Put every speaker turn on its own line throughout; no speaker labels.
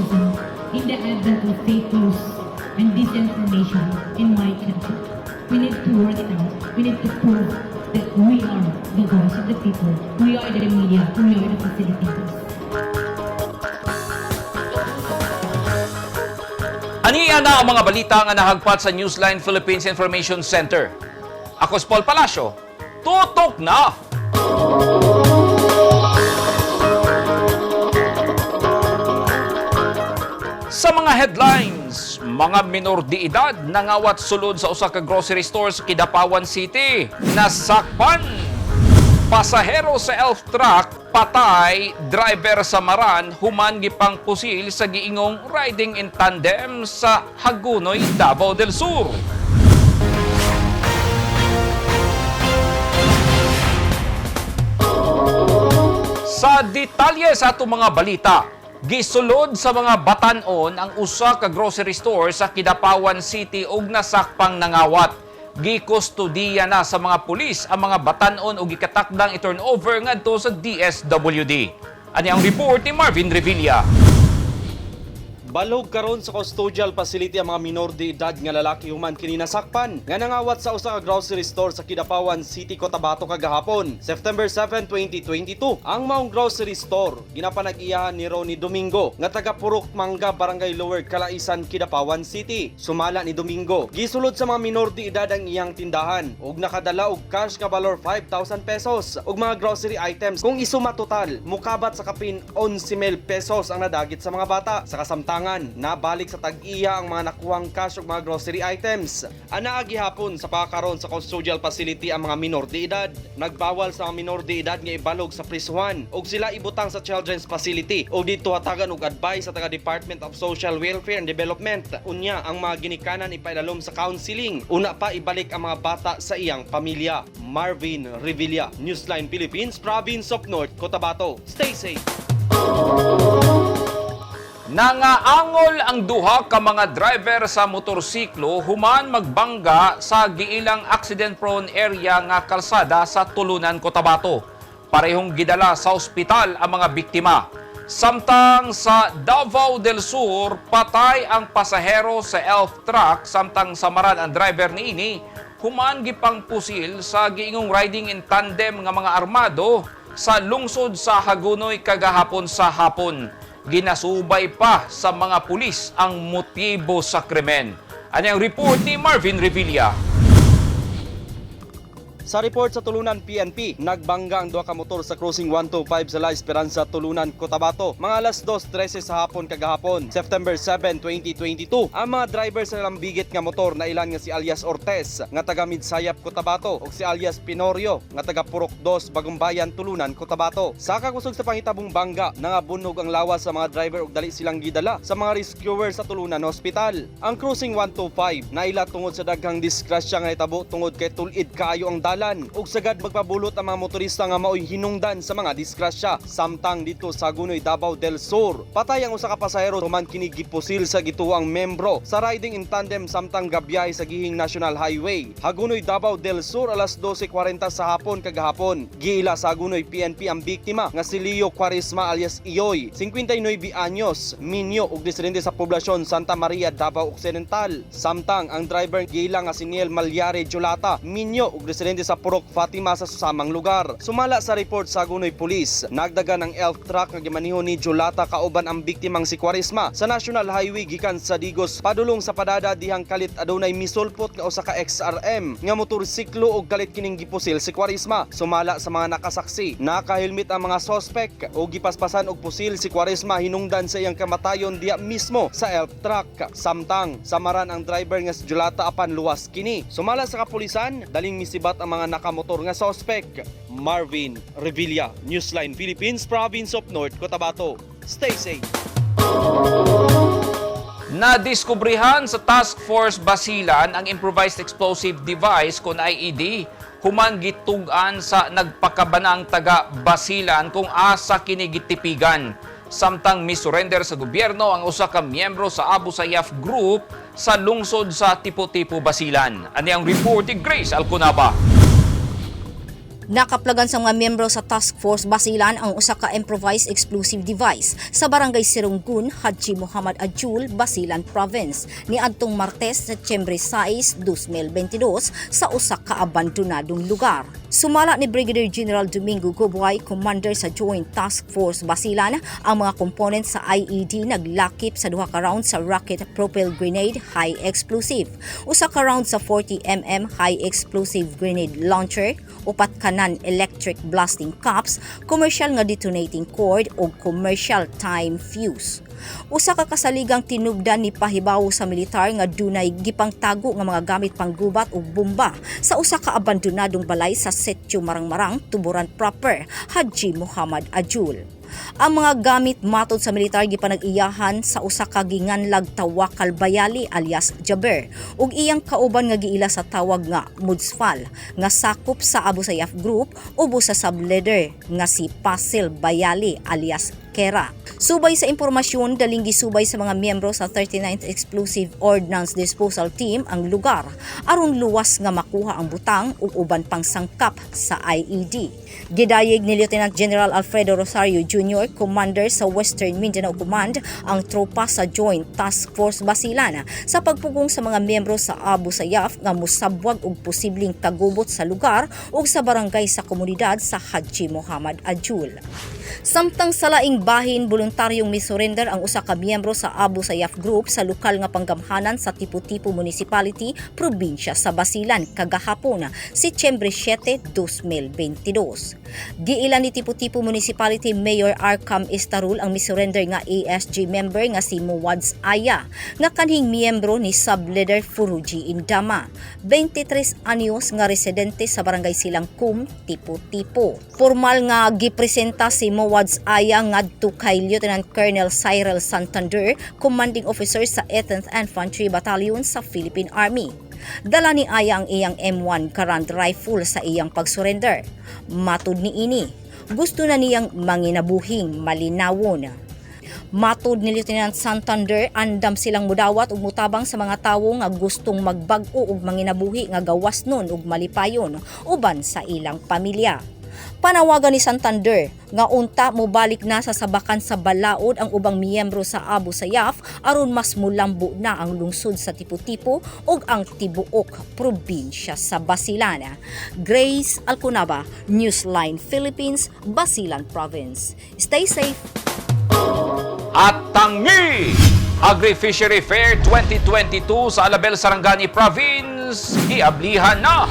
journalism in the advent of fake news and disinformation in my country. We need to work it out. We need to prove that we are the voice of the people. We are the media. We are the facilitators.
Aniya na ang mga balita nga nahagpat sa Newsline Philippines Information Center. Ako si Paul Palacio. Tutok na! Sa mga headlines, mga minor de edad nangawat sulod sa usa ka grocery store sa Kidapawan City. Nasakpan! Pasahero sa elf truck patay, driver sa Maran human gipang pusil sa giingong riding in tandem sa Hagunoy, Davao del Sur. Sa detalye sa atong mga balita, gisulod sa mga batan-on ang usa ka grocery store sa Kidapawan City ug nasakpang nangawat. Gikustudiya na sa mga pulis ang mga batan-on ug gikatakdang i-turn over ngadto sa DSWD. Ani ang report ni Marvin Revilla.
Balog karon sa custodial facility ang mga minor de edad nga lalaki human kini nasakpan nga nangawat sa usa ka grocery store sa Kidapawan City, Cotabato kagahapon, September 7, 2022. Ang maong grocery store ginapanag-iyahan ni Ronnie Domingo nga taga Purok Mangga, Barangay Lower Kalaisan, Kidapawan City. Sumala ni Domingo, gisulod sa mga minor de edad ang iyang tindahan ug nakadala og cash nga valor 5,000 pesos ug mga grocery items. Kung isuma total, mukabat sa kapin 11,000 pesos ang nadagit sa mga bata. Sa kasamtangan, nabalik sa tag-iya ang mga nakuhang cash ug mga grocery items. Anaa gihapon sa pakaron sa custodial facility ang mga minor de edad. Nagbawal sa mga minor de edad nga ibalog sa prisuhan ug sila ibutang sa children's facility ug dito hatagan og advice sa taga Department of Social Welfare and Development. Unya ang mga ginikanan ipailalom sa counseling. Una pa ibalik ang mga bata sa iyang pamilya. Marvin Revilla, Newsline Philippines, Province of North Cotabato. Stay safe.
Nangaangol ang duha ka mga driver sa motorsiklo human magbangga sa giilang accident-prone area nga kalsada sa Tulunan, Cotabato. Parehong gidala sa ospital ang mga biktima. Samtang sa Davao del Sur, patay ang pasahero sa elf truck samtang samaran ang driver niini human gipang pusil sa giingong riding in tandem nga mga armado sa lungsod sa Hagunoy kagahapon sa hapon. Ginasubay pa sa mga pulis ang motibo sa krimen. Ano ang report ni Marvin Revilla?
Sa report sa Tulunan PNP, nagbangga ang duha ka motor sa crossing 125 sa La Esperanza, Tulunan, Cotabato. Mga alas 2:13 sa hapon kagahapon, September 7, 2022. Ang mga driver sa lambigit nga motor na ilan nga si alias Ortez nga taga Midsayap, Cotabato ug si alias Pinorio nga taga Purok 2, Bagumbayan, Tulunan, Cotabato. Sa kakusog sa pangitabong bangga, nangabunog ang lawas sa mga driver ug dali silang gidala sa mga rescuer sa Tulunan Hospital. Ang crossing 125 naila tungod sa daghang disgrasya nga nahitabo tungod kay tul-id kaayo ang dalan ug sagad magpabulot ang mga motorista nga maoy hinungdan sa mga disgrasya. Samtang dito sa Gunoy, Davao del Sur, patay ang usa ka pasahero human kini gipusil sa gituang membro sa riding in tandem samtang gabiyahe sa gihing National Highway. Hagunoy, Davao del Sur, alas 12:40 sa hapon kagahapon. Giila sa Hagunoy PNP ang biktima nga si Leo Quaresma alias Iyoy, 59 anyos, minyo ug residente sa poblasyon Santa Maria, Davao Occidental. Samtang ang driver giila nga si Niel Malyare Julata, minyo ug residente sa Purok Fatima sa susamang lugar. Sumala sa report sa Hagunoy Police, nagdagan ang elf truck nga gimaniho ni Julata kauban ang biktimang si Quaresma sa National Highway gikan sa Digos padulong sa Padada dihang kalit adunay misulpot nga usa ka XRM nga motorsiklo og kalit kining gipusil si Quaresma. Sumala sa mga nakasaksi, nakahelmet ang mga sospek og gipaspasan og pusil si Quaresma hinungdan sa iyang kamatayon diya mismo sa elf truck. Samtang samaran ang driver nga si Julata apan luwas kini. Sumala sa kapulisan, daling misibat ang mga nakamotor nga sospek. Marvin Revilla, Newsline Philippines, Province of North Cotabato. Stay safe.
Nadiskubrihan sa Task Force Basilan ang improvised explosive device kon IED human gitug-an sa nagpakabanang taga Basilan kung asa kini gitipigan. Samtang misurrender sa gobyerno ang usa ka miyembro sa Abu Sayyaf Group sa lungsod sa Tipo-Tipo, Basilan. Ani ang report ni Grace Alconaba.
Nakaplagan sa mga miyembro sa Task Force Basilan ang usa ka improvised explosive device sa Barangay Sirunggun, Hadji Muhammad Adjul, Basilan Province niadtong Martes, Setyembre 6, 2022 sa usa ka abandonadong lugar. Sumala ni Brigadier General Domingo Gubuay, commander sa Joint Task Force Basilan, ang mga component sa IED naglakip sa duha ka round sa rocket propel grenade high explosive, usa ka round sa 40 mm high explosive grenade launcher, upat ka non-electric blasting caps, commercial nga detonating cord o commercial time fuse. Usa ka kasaligang tinubdan ni pahibawo sa militar nga dunay gipangtago nga mga gamit panggubat ug bomba sa usa ka abandonadong balay sa Sitio Marangmarang, Tuburan Proper, Hadji Muhammad Ajul. Ang mga gamit, matod sa militar, gipanag-iyahan sa usa ka ginganlag Tawakal Bayali alias Jaber ug iyang kauban nga giila sa tawag nga Mudsfal nga sakop sa Abu Sayyaf Group ubos sa subleader nga si Pasil Bayali alias Kera. Subay sa impormasyon, daling gisubay sa mga miyembro sa 39th Explosive Ordnance Disposal Team ang lugar aron luwas nga makuha ang butang ug uban pang sangkap sa IED. Gidayeg ni Lieutenant General Alfredo Rosario Jr., commander sa Western Mindanao Command, ang tropa sa Joint Task Force Basilan sa pagpugong sa mga miyembro sa Abu Sayyaf nga musabwag og posibleng kagubot sa lugar ug sa barangay sa komunidad sa Hadji Muhammad Ajul. Samtang sa laing bahin, voluntaryong misurrender ang usa ka miyembro sa Abu Sayyaf Group sa lokal nga panggamhanan sa Tipo-Tipo Municipality, probinsya sa Basilan kagahapon, Setyembre 7, 2022. Giila ni Tipo-Tipo Municipality Mayor Arkham Estarul ang misurrender nga ASG member nga si Muwads Aya, nga kanhing miyembro ni subleader Furuji Indama, 23 anyos nga residente sa Barangay Silangkum, Tipo-Tipo. Formal nga gipresenta si Muwads Aya ngadto kay Lieutenant Colonel Cyril Santander, commanding officer sa 18th Infantry Battalion sa Philippine Army. Dala ni Aya ang iyang M1 Garand rifle sa iyang pagsurrender. Matud ni ini, gusto na niyang manginabuhing malinawon. Matod ni Lieutenant Santander, andam silang mudawat ug mutabang sa mga tawo nga gustong magbag-o ug manginabuhi nga gawas nun ug malipayon uban sa ilang pamilya. Panawagan ni Santander nga unta mobalik na sa sabakan sa balaod ang ubang miyembro sa Abu Sayyaf aron mas mulambo na ang lungsod sa Tipo-Tipo ug ang tibuok probinsya sa Basilan. Grace Alconaba, Newsline Philippines, Basilan Province. Stay safe.
At tangi! Agri-Fishery Fair 2022 sa Alabel, Sarangani Province, giablihan na.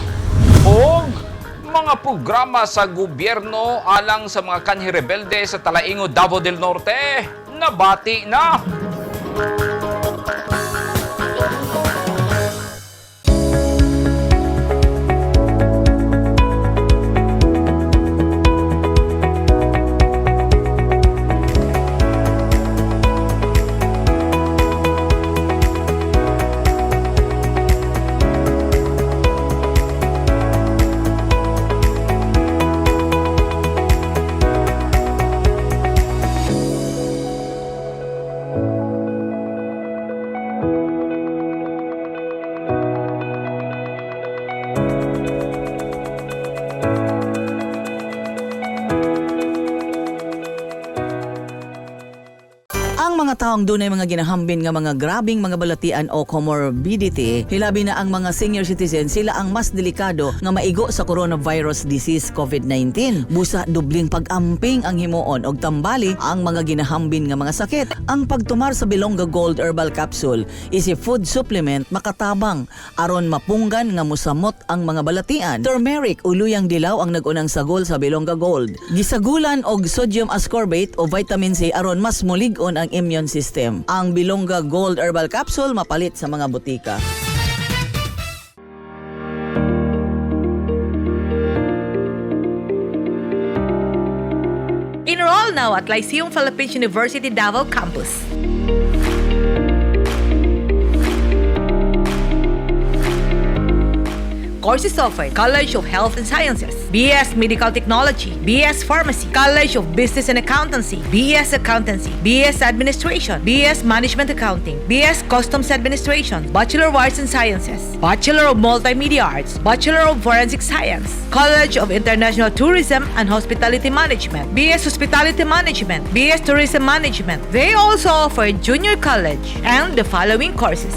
Og mga programa sa gobyerno alang sa mga kanhi rebelde sa Talaingo, Davao del Norte, nabati na.
Ang mga taong dunay mga ginahambin nga mga grabing mga balatian o comorbidity, hilabi na ang mga senior citizen, sila ang mas delikado nga maigo sa coronavirus disease COVID-19. Busa dubling pag-amping ang himuon og tambali ang mga ginahambin nga mga sakit. Ang pagtumar sa Bilongga Gold Herbal Capsule is a food supplement makatabang aron mapunggan nga musamot ang mga balatian. Turmeric o luyang dilaw ang nag-unang sagol sa Bilongga Gold. Gisagulan og sodium ascorbate o vitamin C aron mas mulig-on ang immune system. Ang Bilongga Gold Herbal Capsule mapalit sa mga butika.
Enroll now at Lyceum Philippines University Davao Campus. Courses offered: College of Health and Sciences, BS Medical Technology, BS Pharmacy, College of Business and Accountancy, BS Accountancy, BS Administration, BS Management Accounting, BS Customs Administration, Bachelor of Arts and Sciences, Bachelor of Multimedia Arts, Bachelor of Forensic Science, College of International Tourism and Hospitality Management, BS Hospitality Management, BS Tourism Management. They also offer junior college and the following courses.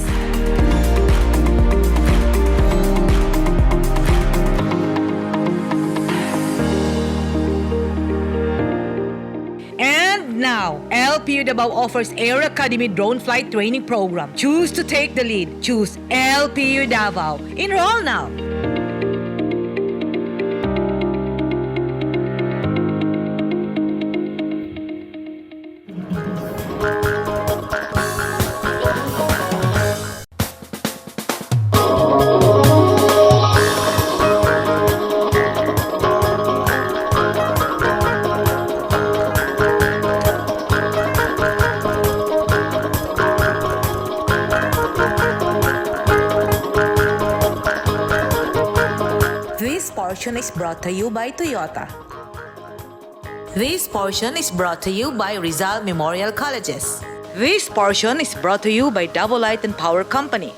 And now, LPU Davao offers Air Academy Drone Flight Training Program. Choose to take the lead. Choose LPU Davao. Enroll now. This portion is brought to you by Toyota. This portion is brought to you by Rizal Memorial Colleges. This portion is brought to you by Davao Light and Power Company.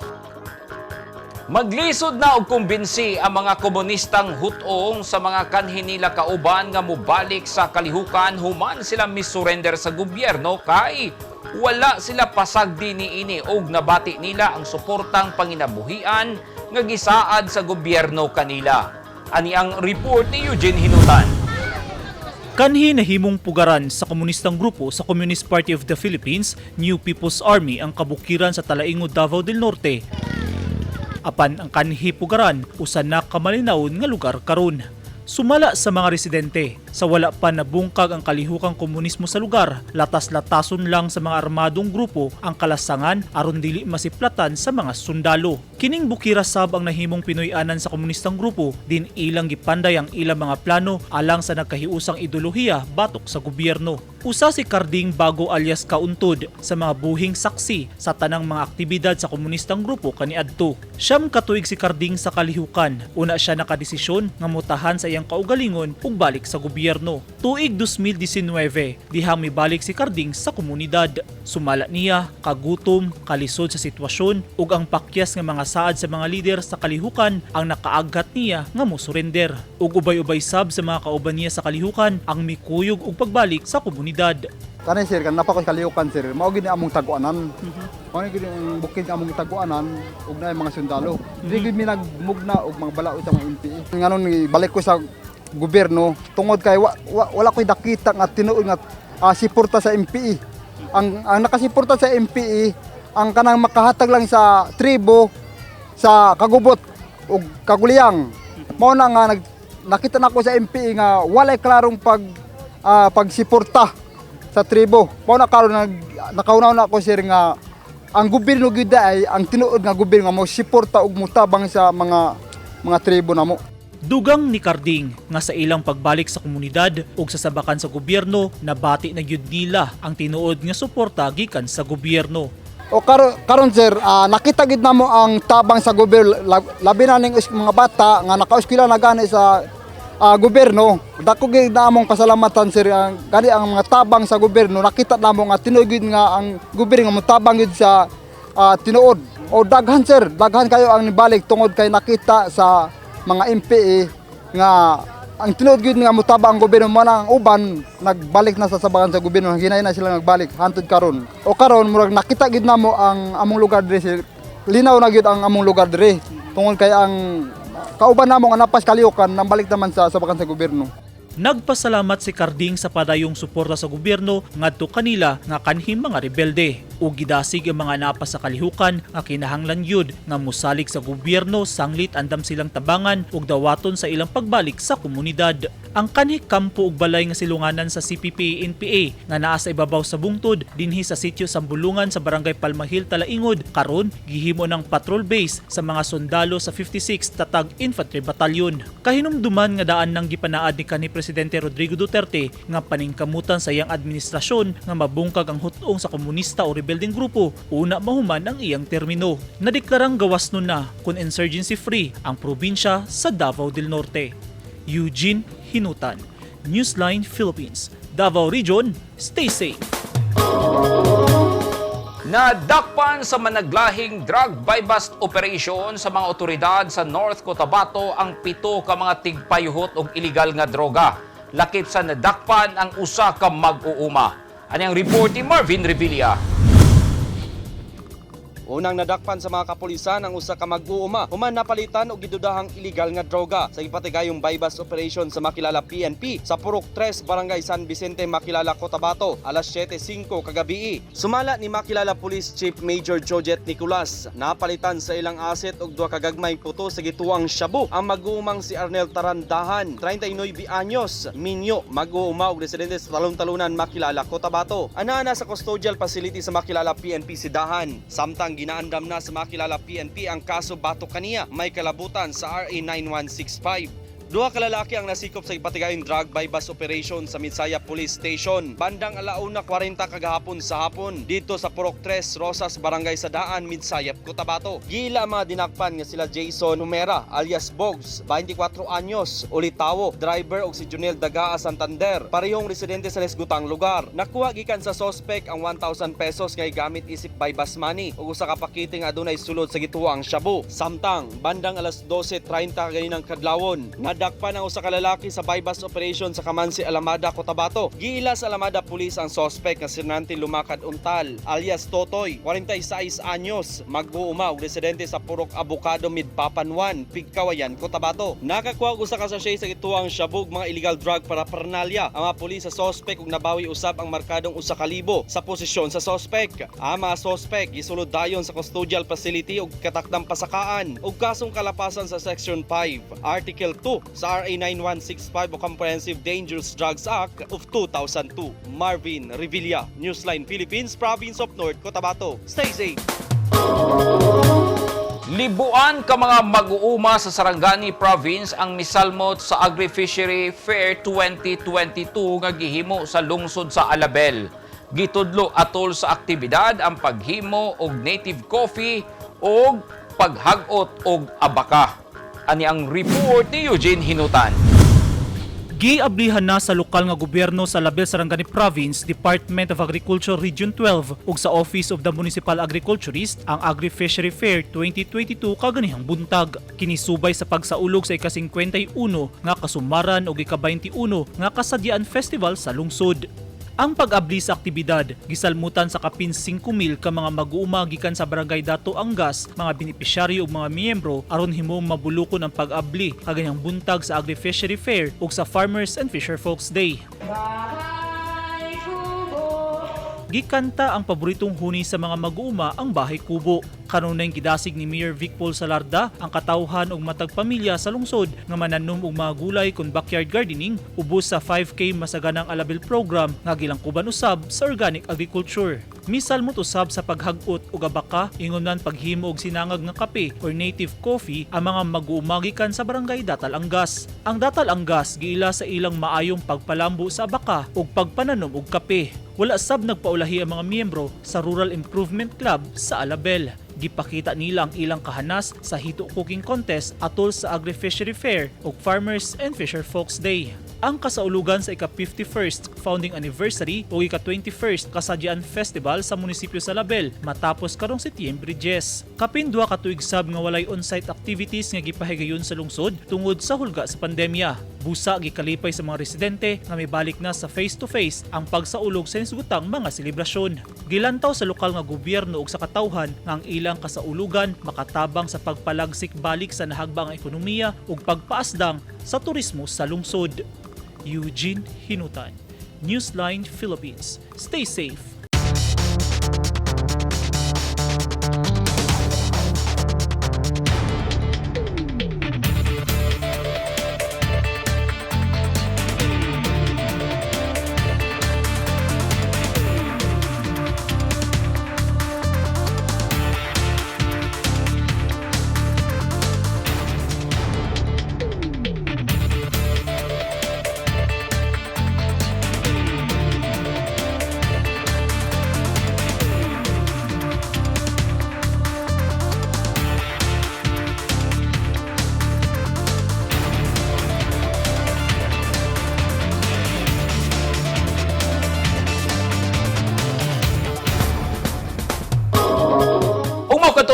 Maglisod na og kumbinsi ang mga komunistang hutong sa mga kanhi nila kauban nga mobalik sa kalihukan human sila misurrender sa gobyerno kay wala sila pasagdi niini og nabati nila ang suportang panginabuhian nga gisaad sa gobyerno kanila. Ani ang report ni Eugene Hinutan.
Kanhi nahimong pugaran sa komunistang grupo sa Communist Party of the Philippines, New People's Army ang kabukiran sa Talaingod, Davao del Norte. Apan ang kanhi pugaran usa na ka malinawon nga lugar karon. Sumala sa mga residente, sa wala pa nabungkag ang kalihukang komunismo sa lugar, latas-latason lang sa mga armadong grupo ang kalasangan aron dili masiplatan sa mga sundalo. Kining bukira sab ang nahimong Pinoy-anan sa komunistang grupo, din ilang gipanday ang ilang mga plano alang sa nagkahiusang ideolohiya batok sa gobyerno. Usa si Carding Bago alias Kauntod sa mga buhing saksi sa tanang mga aktibidad sa komunistang grupo kaniadto. 9 ka tuig si Carding sa kalihukan. Una siya nakadesisyon nga mutahan sa iyang kaugalingon ug balik sa gobyerno. Tuig 2019, dihang mibalik si Carding sa komunidad. Sumala niya, kagutom, kalisod sa sitwasyon ug ang pakyas nga mga saad sa mga lider sa kalihukan ang nakaaghat niya nga mosurrender. Ug ubay-ubay sab sa mga kauban niya sa kalihukan ang mikuyog og pagbalik sa komunidad.
Kanay sir, kan napa ko sa kalihukan sir. Mao gini among taguanan. Mao gini ang bukid nga among taguanan ug naay mga sundalo. Dili gid mi nagmugna og mga balaod sa mga NPA. Nganon balik ko sa gobyerno tungod kay wala ko'y nakita nga tinuod nga suporta sa MPA. Ang nakasuporta sa MPA ang kanang makahatag lang sa tribo sa kagubot ug kaguliyang. Mao na nga nakita nako sa MPA nga walay klarong pagsuporta sa tribo. Mao na karon nakaunaw na ako sir nga ang gobyerno gyud ay ang tinuod nga gobyerno nga mo suporta ug motabang sa mga tribo namo.
Dugang ni Carding nga sa ilang pagbalik sa komunidad ug sa sabakan sa gobyerno, nabati na gyud nila ang tinuod nga suporta gikan sa gobyerno.
O karon sir, nakita gid namo ang tabang sa gobyerno, labi na ning mga bata nga nakaeskwela na gani sa gobyerno. Dako gid na among pasalamatan sir, ang gani ang mga tabang sa gobyerno nakita namo nga tinuod gid nga ang gobyerno nga motabang gid sa tinuod. O daghan sir, daghan kayo ang nibalik tungod kay nakita sa mga MPA nga ang tinuod gyud nga motabang ang gobyerno, mo na ang uban nagbalik na sa sabakan sa gobyerno, hinay na sila nagbalik hantod karon. O karon murag nakita gyud namo ang among lugar diri sir. Linaw na gyud ang among lugar diri tungod kay ang kauban namo nga napas kalihukan nambalik naman sa sabakan sa gobyerno.
Nagpasalamat si Carding sa padayong suporta sa gobyerno ngadto kanila nga kanhing mga rebelde ug gidasig ang mga napas sa kalihukan nga kinahanglan gyud nga mosalig sa gobyerno sanglit andam silang tabangan ug dawaton sa ilang pagbalik sa komunidad. Ang kanhi kampo ug balay nga silunganan sa CPP-NPA nga naa sa ibabaw sa bungtod dinhi sa sitio Sambulungan sa barangay Palmahil, Talaingod karon gihimo ng patrol base sa mga sundalo sa 56 Tatag Infantry Battalion. Kahinumduman nga daan nang gipanaad ni kanhi Presidente Rodrigo Duterte nga paningkamutan sa iyang administrasyon nga mabungkag ang hut-ong sa komunista o rebeldeng grupo una mahuman ang iyang termino. Nadeklarang gawas nun na kung insurgency free ang probinsya sa Davao del Norte. Eugene Hinutan, Newsline Philippines, Davao Region, stay safe.
Nadakpan sa managlahing drug buy-bust operation sa mga otoridad sa North Cotabato ang 7 ka mga tigpayuhot og illegal nga droga. Lakip sa nadakpan ang usa ka mag-uuma. Ani ang report ni Marvin Revilla.
Unang nadakpan sa mga kapulisan ang usa ka mag-uuma human napalitan og gidudahang illegal nga droga sa gipatigayong buy-bust operation sa Makilala PNP sa Purok 3, Barangay San Vicente, Makilala, Cotabato, alas 7:05 kagabi. Sumala ni Makilala Police Chief Major Jojet Nicolas, napalitan sa ilang asset og duha ka gagmayng puto sa gituang shabu ang mag-uumang si Arnel Tarandahan, 39 anyos, minyo, mag-uuma og residente sa Talon-Talunan, Makilala, Cotabato. Ana sa custodial facility sa Makilala PNP si Dahan. Samtang ginaandam na sa Makilala PNP ang kaso bato kaniya may kalabutan sa RA 9165. Duha ka lalaki ang nasikop sa ipatigayong drug by bus operation sa Midsaya Police Station. Bandang alauna 40 kagahapon sa hapon dito sa Purok 3, Rosas, Barangay Sadaan, Midsayap, Cotabato. Gila mga dinakpan nga sila Jason Humera alias Bogs, 24 anyos, Ulitawo, driver og si Junel Dagaa Santander, parehong residente sa Lesgutang lugar. Nakuha gikan sa sospek ang 1,000 pesos nga gamit isip by bus money ug usa ka pakete nga adunay sulod sa gituang shabu. Samtang bandang alas 12:30 ganinang kadlawon, nadakpan ang usa ka lalaki sa bypass operation sa Kamansi, Alamada, Cotabato. Giila sa Alamada Police ang sospek nga si Nante Lumakad Untal alias Totoy, 46 anyos, mag-uuma og residente sa Purok Abukado, Midpapan 1, Pigkawayan, Cotabato. Nakakuha og usa ka sachet sa gituang shabug mga illegal drug para parnalya. Ang mga pulis sa sospek ug nabawi usab ang markadong 1,000 sa posisyon sa sospek. Ang mga sospek gisulod dayon sa custodial facility ug katakdang pasakaan ug kasong kalapasan sa Section 5, Article 2 sa RA 9165 o Comprehensive Dangerous Drugs Act of 2002. Marvin Revilla, Newsline Philippines, Province of North Cotabato. Stay safe!
Libuan ka mga mag-uuma sa Sarangani Province ang misalmot sa Agri-Fishery Fair 2022 nga gihimo sa lungsod sa Alabel. Gitudlo atol sa aktibidad ang paghimo og native coffee og paghag-ot og abaka. Ani ang report ni Eugene Hinutan.
Giablihan na sa lokal nga gobyerno sa Label Sarangani Province, Department of Agriculture Region 12 ug sa Office of the Municipal Agriculturist ang Agri-Fishery Fair 2022 kaganihang buntag. Kini subay sa pagsaulog sa ika-51 nga kasumaran ug ika-21 nga Kasadyaan Festival sa lungsod. Ang pag-abli sa aktibidad, gisalmutan sa kapin 5,000 ka mga mag-uuma gikan sa Barangay Dato Anggas, mga benepisyaryo ug mga miyembro aron himong mabulukon ang pag-abli kaganyang buntag sa Agri-Fishery Fair ug sa Farmers and Fisherfolks Day. Gikanta ang paboritong huni sa mga mag-uuma, ang Bahay Kubo. Kanunay gidasig ni Mayor Vic Paul Salarda ang katawhan og matag pamilya sa lungsod nga mananom og mga gulay kon backyard gardening ubos sa 5K Masaganang Alabel program nga gilangkuban usab sa organic agriculture. Misalmot usab sa paghag-ot og abaka ingon man paghimo og sinangag nga kape or native coffee ang mga mag-uuma gikan sa Barangay Datal Anggas. Ang Datal Anggas giila sa ilang maayong pagpalambo sa abaka ug pagpananom og kape. Wala sab nagpaulahi ang mga miyembro sa Rural Improvement Club sa Alabel. Gipakita nila ang ilang kahanas sa hito cooking contest atol sa Agri-Fishery Fair ug Farmers and Fisherfolks Day. Ang kasaulugan sa ika-51st founding anniversary o ika-21st Kasadyaan Festival sa munisipyo sa Label matapos karong Setyembre 10. Kapin 2 ka tuig sab nga walay on-site activities nga gipahigayon sa lungsod tungod sa hulga sa pandemya. Busa gikalipay sa mga residente nga mibalik na sa face-to-face ang pagsaulog sa nisugutang mga selebrasyon. Gilantaw sa lokal nga gobyerno ug sa katawhan nga ang ilang kasaulugan makatabang sa pagpalagsik balik sa nahagbang ekonomiya ug pagpaasdang sa turismo sa lungsod. Eugene Hinutan, Newsline Philippines. Stay safe.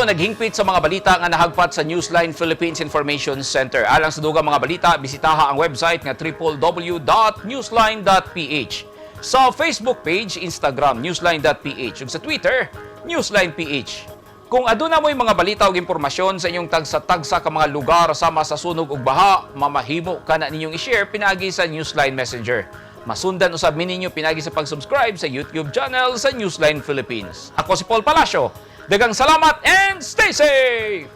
Didto naghingpit sa mga balita nga nahagpat sa Newsline Philippines Information Center. Alang sa dugang mga balita, bisitaha ang website nga www.newsline.ph. Sa Facebook page, Instagram, newsline.ph, ug sa Twitter, newsline.ph. Kung aduna mo'y mga balita ug impormasyon sa inyong tagsa-tagsa ka mga lugar sama sa sunog ug baha, mamahimo ka na ninyong i-share pinagi sa Newsline Messenger. Masundan usab mi ninyo pinagi sa pag-subscribe sa YouTube channel sa Newsline Philippines. Ako si Paul Palacio. Daghang salamat and stay safe!